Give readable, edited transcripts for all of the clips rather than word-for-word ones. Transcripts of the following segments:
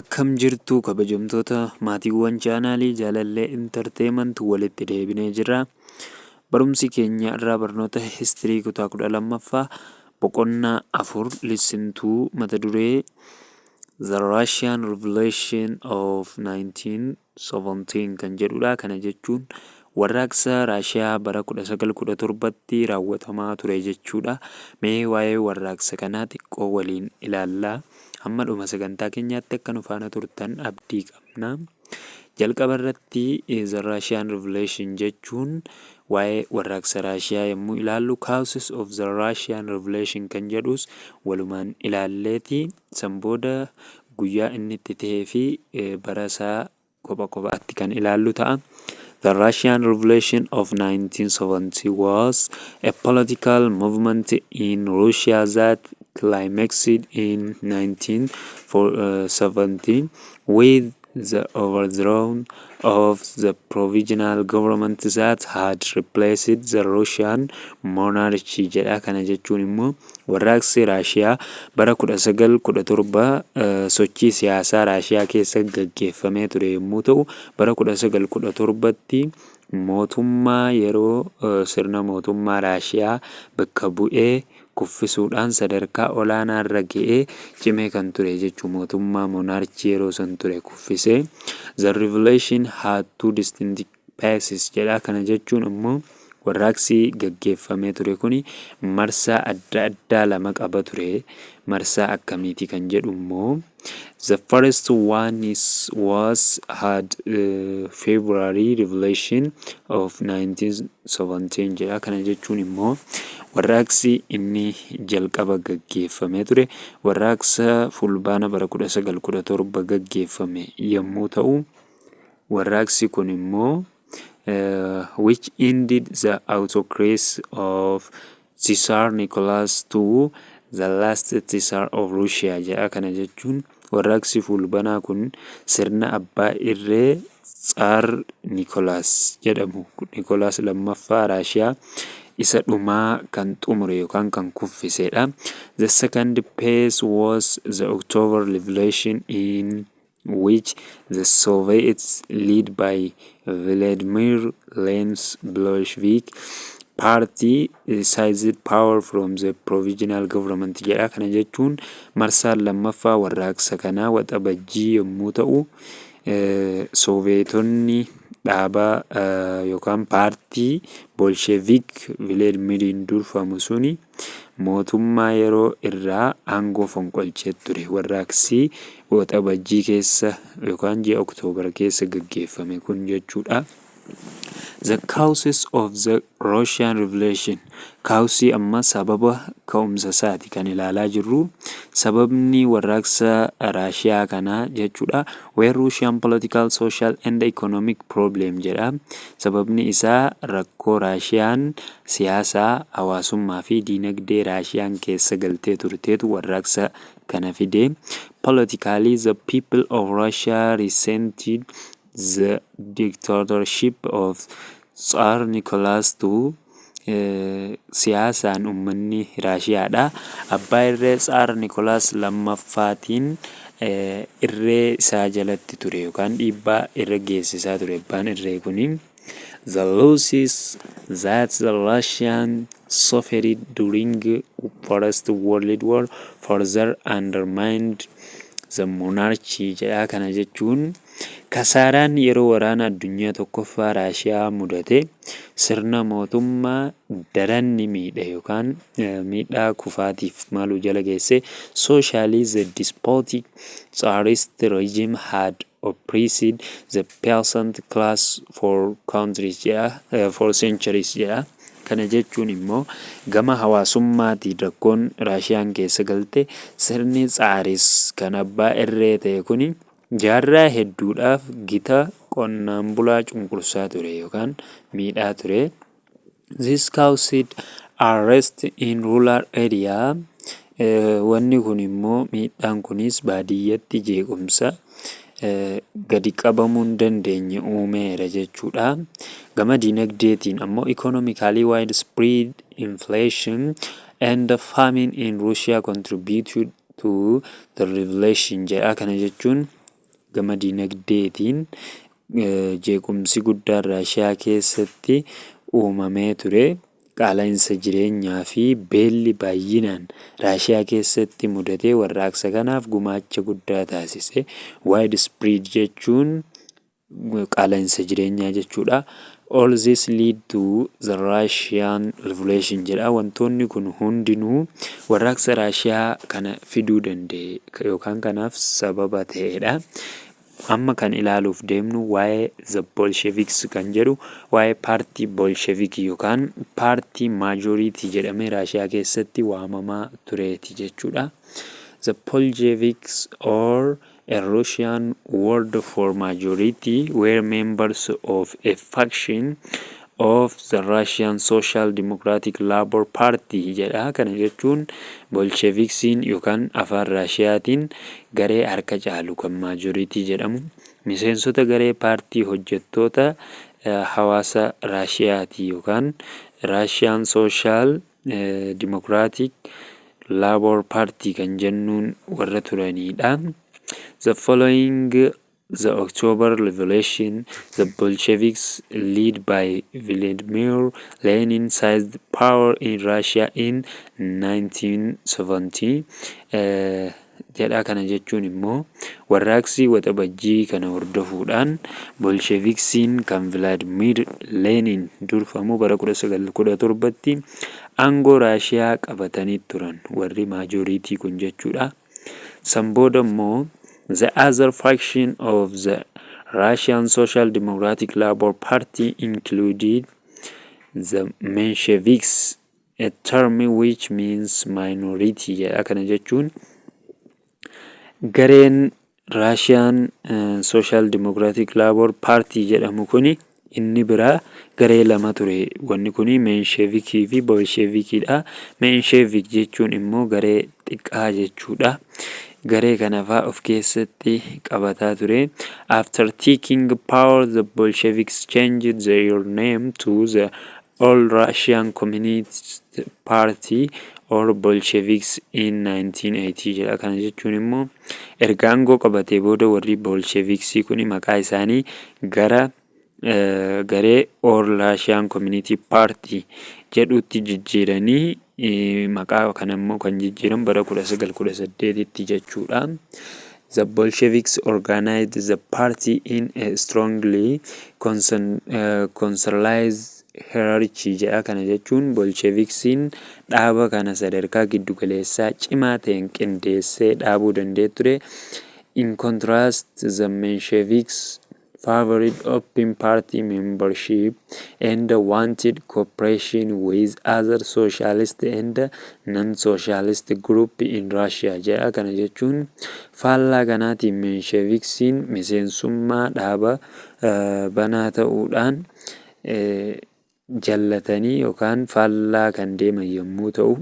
Akkam jirtu, kabajamtoota maatiiwwan chaanaalii Jaalallee Entertainment? Walitti deebinee jirra. Barumsi keenya irraa barnoota history kutaa 12ffaa boqonnaa 4, lesson 2, mata duree The Russian Revolution of 1917 kan jedhudha. Kana jechuun warraaqsa Raashiyaa bara 1917tti raawwatamaa ture jechuudha. Mee waa'ee warraaqsa kanaa xiqqoo waliin ilaallaa. Hamma dhuma sagantaa keenyaatti akka nu faana turtan abdii qabna. Jalqaba irratti The Russian Revolution jechuun waa'ee warraaqsa Raashiyaa yommuu ilaallu, Causes of the Russian Revolution kan jedhus walumaan ilaalleeti, san booda guyyaa inni itti ta'ee fi bara isaa kopha kophaatti kan ilaallu ta'a. The Russian Revolution of 1917 was a political movement in Russia that climaxed in 1917 with the overthrow of the provisional government that had replaced the Russian monarchy jedha. Kana jechuun immoo warraaqsi Raashiyaa bara 1917 sochii siyaasaa Raashiyaa keessa gaggeeffamee ture yommuu ta'u, bara 1917tti mootummaa yeroo sirna mootummaa Raashiyaa bakka bu'ee kuffisuudhaan sadarkaa olaanaa irra ga'ee cimee kan ture jechuu, mootummaa monarchy yeroo san ture kuffisee. The revolution had two distinct phases jedha. Kana jechuun immoo warraaqsi gaggeeffamee ture kuni marsaa adda addaa lama qaba ture. Marsaa akkamiiti kan jedhu immoo, the first one is was had February Revolution of 1917 jedha. Kana jechuun immoo warraaqsi inni jalqaba gaggeeffamee ture warraaqsa Fulbaana bara 1917 gaggeeffame yommuu ta'u, warraaqsi kun immoo which ended the autocracy of Tsar Nicholas II, the last Tsar of Russia jedha. Kana jechuun warraaqsi Fulbaanaa kun sirna abbaa irree Tsaar Nikolaas jedhamu, Nikolaas Lammaffaa Raashiyaa isa dhumaa kan xumure yookaan kan kuffisedha. The second phase was the October Revolution, in which the Soviets, led by Vladimir Lenin's Bolshevik Party, seized power from the provisional government jedha. Kana jechuun marsaan lammaffaa warraaqsa kanaa Waxabajjii yommuu ta'u, Sooviyeetonni dhaabaa yookaan paartii Bolshevik Vilaadimiriin durfamu suni mootummaa yeroo irraa aangoo fonqolchee ture. Warraaqsi Waxabajjii keessa yookaan ji'a Oktoobar keessa gaggeeffame kun jechuudha. The causes of the Russian Revolution. Cause amma sababa ka'umsa isaati kan ilaalaa jirru. Sababni warraaqsa Raashiyaa kanaa jechuudha. Were Russian political, social and economic problem jedha. Sababni isaa rakkoo Raashiyaan siyaasaa, hawaasummaa fi diinagdee Raashiyaan keessa galtee turteetu warraaqsa kana fide. Politically, the people of Russia resented the dictatorship of Tsar Nicholas II. Siyaasaan uummanni Raashiyaadha. Abbaa irree Tsaar Nikolaas Lammaffaatiin irree isaa jalatti ture yookaan dhiibbaa irra geessisaa ture abbaan irree kuni. The losses that the Russian suffered during First World War further undermined the monarchy jedha. Kana jechuun kasaaraan yeroo Waraana Addunyaa Tokkoffaa Raashiyaa mudate sirna mootummaa daran ni miidhe yookaan miidhaa kufaatiif maaluu jala geesse. Socially, the despotic Tsarist regime had oppressed the peasant class for countries jedha, for centuries jedha. Kana jechuun immoo gama hawaasummaatiin rakkoon Raashiyaan keessa galte, sirni Tsaaris kan abbaa irree ta'e kuni jaarraa hedduudhaaf gita qonnaan bulaa cunqursaa ture yookaan miidhaa ture. This caused unrest in rural area. Wanni kun immoo, miidhaan kunis baadiyyatti jeequmsa gadi qabamuu hin dandeenye uumeera jechuudha. Gama diinagdeetiin ammoo, economically, widespread inflation and famine in Russia contributed to the revolution jedha. Kana jechuun Gama dinagdeetiin jeequmsi guddaan Raashiyaa keessatti uumamee ture. Qaala'insa jireenyaa fi beelli baay'inaan Raashiyaa keessatti mudatee warraaqsa kanaaf gumaacha guddaa taasise. Widespread jechuun qaala'insa jireenyaa jechuudha. All this lead to the Russian Revolution jedha. Wantoonni kun hundinuu warraaqsa Raashiyaa kana fiduu danda'e yookaan kanaaf sababa ta'edha. Amma kan ilaaluuf deemnu waa'ee The Bolsheviks kan jedhu, waa'ee paartii Bolshevik yookaan paartii majority jedhamee Raashiyaa keessatti waamamaa tureeti jechuudha. The Bolsheviks, or a Russian word for majority, were members of a faction of the Russian Social Democratic Labour Party jedha. Kana jechuun Bolsheviksiin yookaan afaan Raashiyaatiin garee harka caalu kan majority jedhamu miseensota garee paartii hojjettoota hawaasa Raashiyaati yookaan Russian Social Democratic Labour Party kan jennuun warra turanidha. The following the October Revolution, the Bolsheviks, led by Vladimir Lenin, seized power in Russia in 1917. Jedha. Kana jechuun immoo warraaqsi Waxabajjii kana hordofuudhaan Bolsheviksiin kan Vladimir Lenin durfamu bara 1917tti aangoo Raashiyaa qabatanii turan warri majority kun jechuudha. San booda immoo the other faction of the Russian Social Democratic Labour Party included the Mensheviks, a term which means minority jedha. Kana jechuun gareen Russian Social Democratic Labour Party jedhamu kuni inni biraa garee lama ture. Wanni kuni Menshevikii fi Bolshevikiidha. Menshevik jechuun immoo garee xiqqaa jechuudha. Garee kana fa'aa of keessatti qabataa ture. After taking power, the Bolsheviks changed their name to the All Russian Communist Party or Bolsheviks in 1918 jedha. Kana jechuun immoo erga aangoo qabatee booda warri Bolsheviksii kun maqaa isaanii gara garee All Russian Communist Party jedhutti jijjiiranii, maqaa kana immoo kan jijjiiran bara 1918tti jechuudha. The Bolsheviks organized the party in a strongly centralized hierarchy jedha. Kana jechuun Bolsheviksiin dhaaba kana sadarkaa giddugaleessaa cimaa ta'een qindeessee dhaabuu danda'ee ture. In contrast, the Mensheviks favored open party membership and wanted cooperation with other socialist and non-socialist group in Russia jedha. Kana jechuun faallaa kanaatiin Mensheviksiin miseensummaa dhaaba banaa ta'uudhaan jallatanii yookaan faallaa kan deeman yommuu ta'u,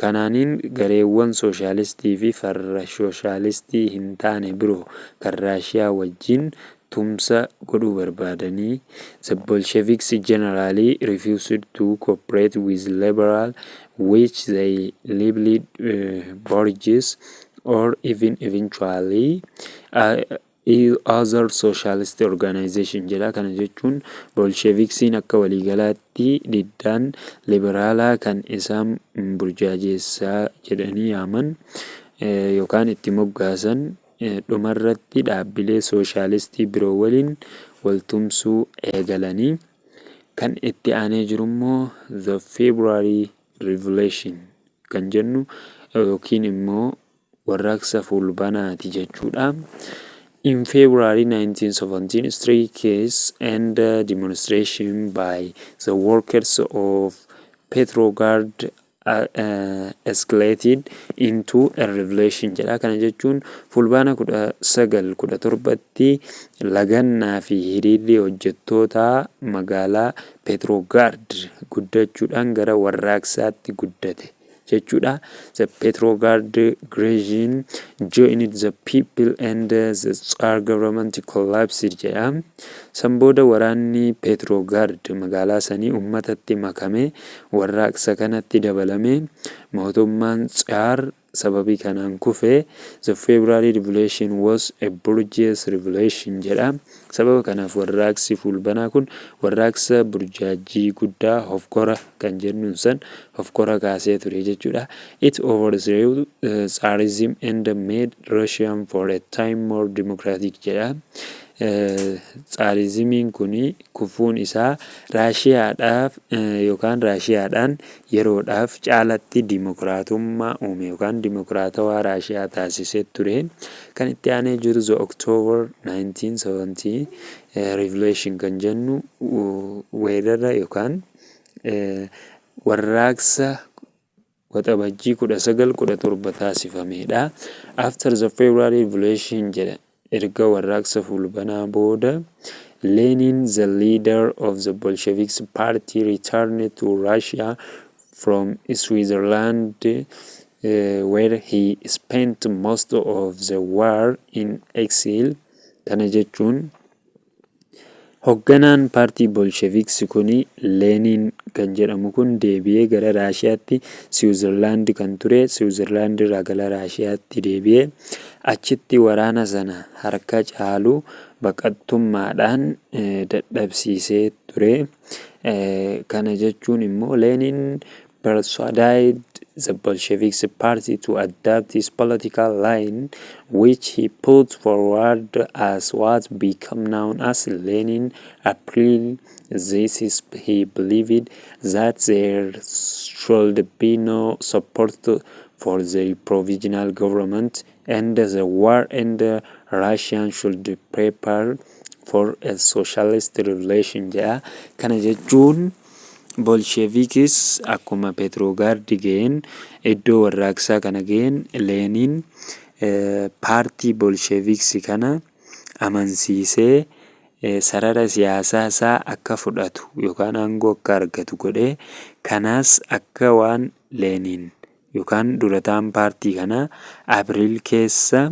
kanaaniin gareewwan sooshaalistii fi farra sooshaalistii hin taane biroo kan Raashiyaa wajjin tumsa godhuu barbaadanii. The Bolsheviks generally refused to cooperate with liberal, which they labeled bourgeois, or even eventually other socialist organization jedha. Kana jechuun Bolsheviksiin akka waliigalaatti diddaan liberaalaa kan isaan burjaajessaa jedhanii yaaman yookaan itti moggaasan, dhumarratti dhaabbilee sooshaalistii biroo waliin waltumsuu eegalanii. Kan itti aanee jirummoo The February Revolution kan jennu yookiin immoo warraaqsa Fulbaanaati jechuudha. In February 1917, strikes and demonstration by the workers of Petrograd escalated into a revolution jedha. Kana jechuun Fulbaana 1917tti lagannaa fi hiriirri hojjettootaa magaalaa Petrograd guddachuudhaan gara warraaqsaatti guddate jechuudha. The Petrograd garrison joined the people and the Tsar government collapsed jedha. San booda waraanni Petrograd magaalaa sanii uummatatti makame, warraaqsa kanatti dabalame, mootummaan Tsar Sababii kanaan kufe. The February Revolution was a bourgeois revolution jedha. Sababa kanaaf warraaqsi Fulbanaa kun warraaqsa burjaajii guddaa, hofkora kan jennuun san hofkora kaasee ture jechuudha. It overthrew Tsarism and made Russia for a time more democratic jedha. Tsaarizimiin kun kufuun isaa Raashiyaadhaaf yookaan Raashiyaadhaan yeroodhaaf caalatti dimokiraatummaa uume yookaan dimokiraatawaa Raashiyaa taasisee ture. Kan itti aanee jiru the October 1917 Revolution kan jennu weerara yookaan warraaqsa Waxabajjii 1917 taasifamedha. After the February Revolution jedha. Erga warraaqsa Fulbanaa booda, Lenin, the leader of the Bolshevik Party, returned to Russia from Switzerland, where he spent most of the war in exile. Kana jechuun hoogganaan paartii Bolsheviks kuni Leeniin kan jedhamu kun deebi'ee gara Raashiyaatti, Siwiizerlaand kan ture, Siwiizerlaand irraa gara Raashiyaatti deebi'ee achitti waraana sana harka caalu baqattummaadhaan dadhabsiisee ture. Kana jechuun immoo Leeniin persuaded the Bolshevik Party to adopt his political line, which he put forward as what became known as Lenin April. This is, he believed that there should be no support for the provisional government and the war, and the Russian should prepare for a socialist revolution jedha. Kana jechuun Bolshevikis akkuma Petrograd ga'een, iddoo warraaqsaa kana ga'een, Leeniin paartii Bolsheviks kana amansiisee sarara siyaasaa isaa akka fudhatu yookaan aangoo akka argatu godhee, kanas akka waan Leeniin yookaan durataan paartii kanaa April keessa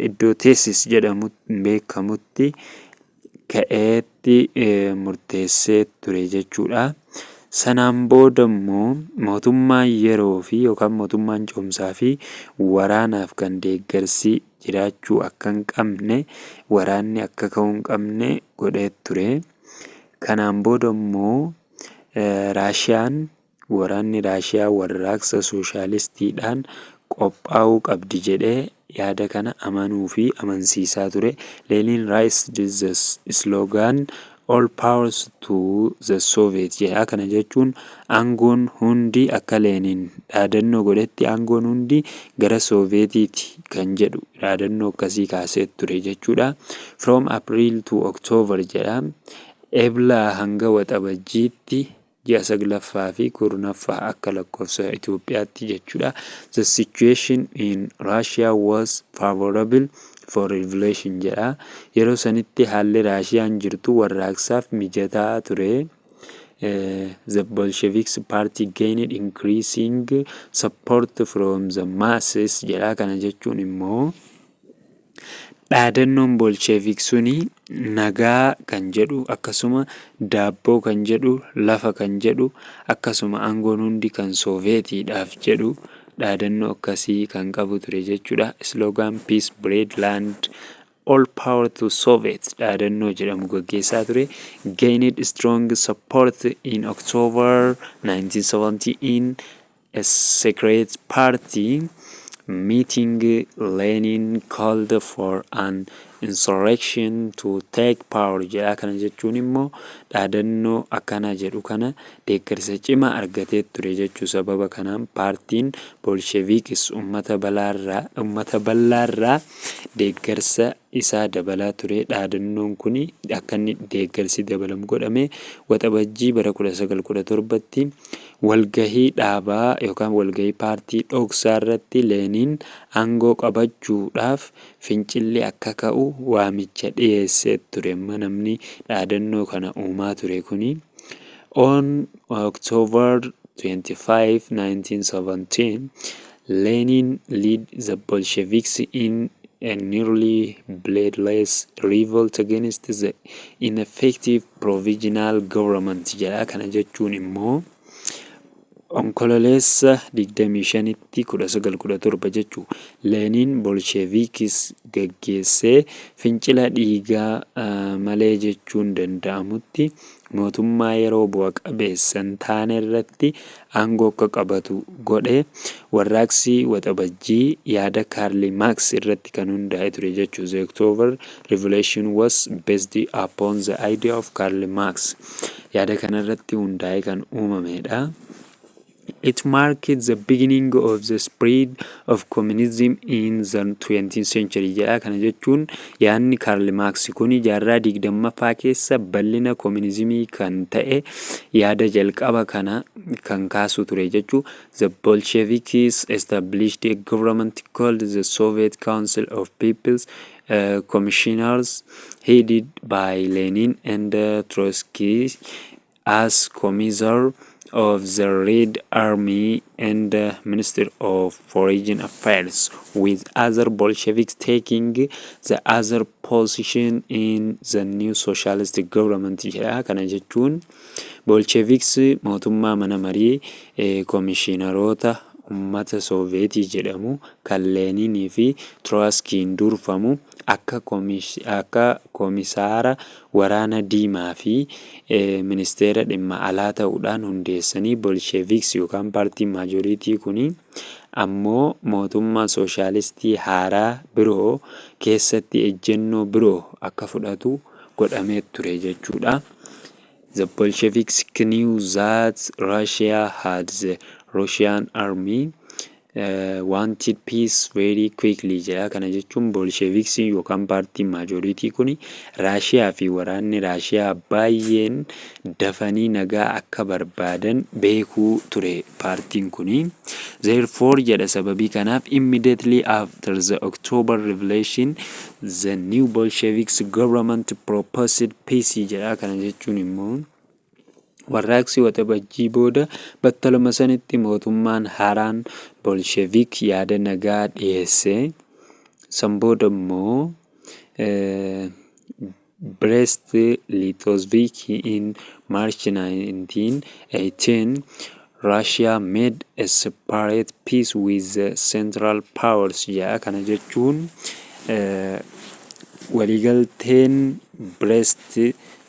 iddoo Teessis jedhamutti beekamutti ka'eetti murteessee ture jechuudha. Sanaan booda immoo mootummaan yeroo fi yookaan mootummaan ce'umsaa fi waraanaaf kan deeggarsi jiraachuu akka hin qabne, waraanni akka ka'uu hin qabne godhee ture. Kanaan booda immoo Raashiyaan, waraanni Raashiyaa warraaqsa sooshaalistiidhaan qophaa'uu qabdi jedhee yaada kana amanuu fi amansiisaa ture. Lenin raised the slogan "All powers to the Soviet" jedha. Kana jechuun aangoon hundi, akka Leeniin dhaadannoo godhetti, aangoon hundi gara Sooviyeetiiti kan jedhu dhaadannoo akkasii kaasee ture jechuudha. From April to October jedha. Ebla hanga Waxabajjiitti, ji'a saglaffaa fi 10ffaa akka lakkoofsa Itoophiyaatti jechuudha. The situation in Russia was favorable for revolution jedha. Yeroo sanitti haalli Raashiyaan jirtu warraaqsaaf mijataa ture. The Bolsheviks Party gained increasing support from the masses jedha. Kana jechuun immoo dhaadannoon Bolshevik suni nagaa kan jedhu, akkasuma daabboo kan jedhu, lafa kan jedhu, akkasuma aangoon hundi kan Sooviyeetiidhaaf jedhu dhaadannoo akkasii kan qabu ture jechuudha. Slogan "Peace, Bread, Land, All Power to Soviet" dhaadannoo jedhamu gaggeessaa ture. Gained strong support in October 1917. In a secret party meeting, Lenin called for an insurrection to take power jedha. Kana jechuun immoo dhaadannoo akkana jedhu kana deeggarsa cimaa argatee ture jechuu. Sababa kanaan paartiin Bolsheviks uummata bal'aarraa deeggarsa isaa dabalaa ture. Dhaadannoon kun akka inni deeggarsi dabalamu godhame. Waxabajjii bara 1917tti walgahii dhaabaa yookaan walgahii paartii dhoksaa irratti Leeniin aangoo qabachuudhaaf fincilli akka ka'u waamicha dhiyeessee ture. Amma namni dhaadannoo kana uumaa ture kuni. On October 25, 1917, Lenin led the Bolsheviks in a nearly bloodless revolt against the ineffective provisional government jedha. Kana jechuun immoo Onkololeessa 25tti 1917 jechuu Leeniin Bolsheevikis gaggeessee fincila dhiigaa malee jechuun danda'amutti mootummaa yeroo bu'a qabeessa hin taane irratti aangoo akka qabatu godhe. Warraaqsi Waxabajjii yaada Kaarl Maarks irratti kan hundaa'e ture jechuudha. The October Revolution was based upon the idea of Karl Marx. Yaada kanarratti hundaa'ee kan uumamedha. It marked the beginning of the spread of communism in the 20th century jedha. Kana jechuun yaadni Karl Marx kun jaarraa 20ffaa keessa bal'ina koominizimii kan ta'e yaada jalqaba kana kan kaasu ture jechuu. The Bolsheviks established a government called the Soviet Council of People's Commissioners, headed by Lenin and Trotsky as Commissar of the Red Army and Minister of Foreign Affairs, with other Bolsheviks taking the other position in the new socialist government jedha. Kana jechuun Bolsheviks mootummaa mana marii koomishiinaroota ummata Sooviyetii jedhamu kan Leeninii fi Trotskiin durfamu akka koomisaara waraana diimaa fi ministeera dhimma alaa ta'uudhaan hundeessanii. Bolsheviks yookaan paartiin majority kuni ammoo mootummaa sooshaalistii haaraa biroo keessatti ejjennoo biroo akka fudhatu godhamee ture jechuudha. The Bolsheviks knew that Russia had the Russian army wanted peace very quickly jedha. Kana jechuun Bolsheviksii yookaan paartiin majority kun Raashiyaa fi waraanni Raashiyaa baay'een dafanii nagaa akka barbaadan beekuu ture paartiin kuni. Therefore, jedha, sababii kanaaf, immediately after the October Revolution, the new Bolsheviks government proposed peace jedha. Kana jechuun immoo warraaqsi Waxabajjii booda battaluma sanitti mootummaan haaraan Bolshevik yaada nagaa dhiyeesse. San booda immoo Brest Litovsk in March 1918, Russia made a separate peace with the Central Powers jedha. Kana jechuun waliigalteen Brest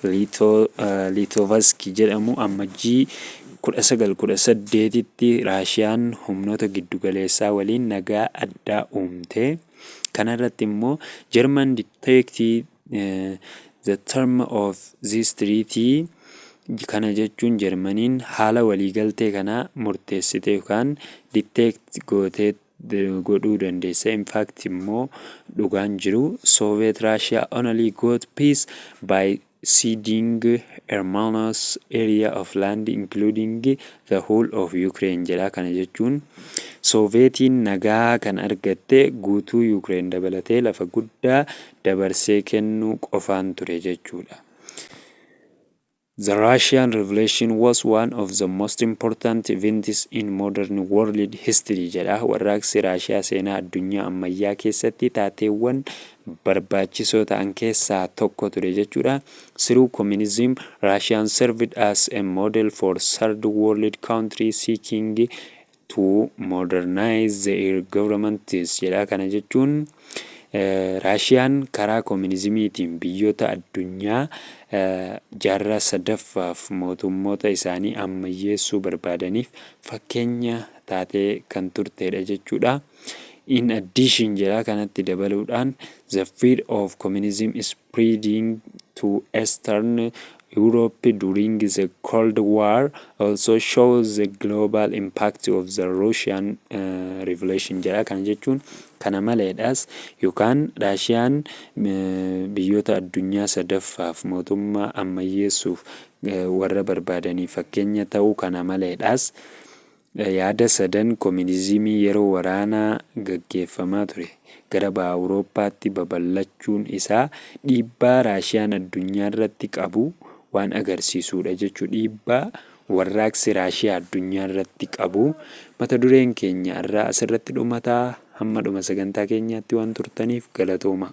Litovsk jedhamu Ammajjii 1918tti Raashiyaan humnoota giddugaleessaa waliin nagaa addaa uumte. Kana irratti immoo German dictated the term of this treaty. Kana jechuun Jarmaniin haala waliigaltee kanaa murteessite yookaan dictate gootee godhuu dandeesse. In fact immoo dhugaan jiru Soviet Russia only got peace by ceding enormous area of land, including the whole of Ukraine jedha. Kana jechuun Sooveetiin nagaa kan argatte guutuu Ukraine dabalatee lafa guddaa dabarsee kennuu qofaan ture jechuudha. The Russian Revolution was one of the most important events in modern world history jedha. Warraaqsi Raashiyaa seenaa addunyaa ammayyaa keessatti taateewwan barbaachisoo ta'an keessaa tokko ture jechuudha. Through communism, Russia served as a model for third world countries seeking to modernize their governments jedha. Kana jechuun Raashiyaan karaa koominizimiitiin biyyoota addunyaa jaarraa sadaffaaf mootummoota isaanii ammayyeessuu barbaadaniif fakkeenya taatee kan turtedha jechuudha. In addition, jedha, kanatti dabaluudhaan, the fear of communism spreading to Eastern Europe during the Cold War also shows the global impact of the Russian Revolution jedha. Kana jechuun kana maleedhaas yookaan Raashiyaan biyyoota addunyaa sadaffaaf mootummaa ammayyeessuuf warra barbaadaniif fakkeenya ta'uu kana maleedhaas yaada sadan koominizimii yeroo waraanaa gaggeeffamaa ture gara baha Awurooppaatti babal'achuun isaa dhiibbaa Raashiyaan addunyaa irratti qabu waan agarsiisudha jechuudha. Dhiibbaa warraaqsi Raashiyaa addunyaa irratti qabu. Mata dureen keenya irraa asirratti dhumataa. Hamma dhuma sagantaa keenyaatti waan turtaniif galatooma.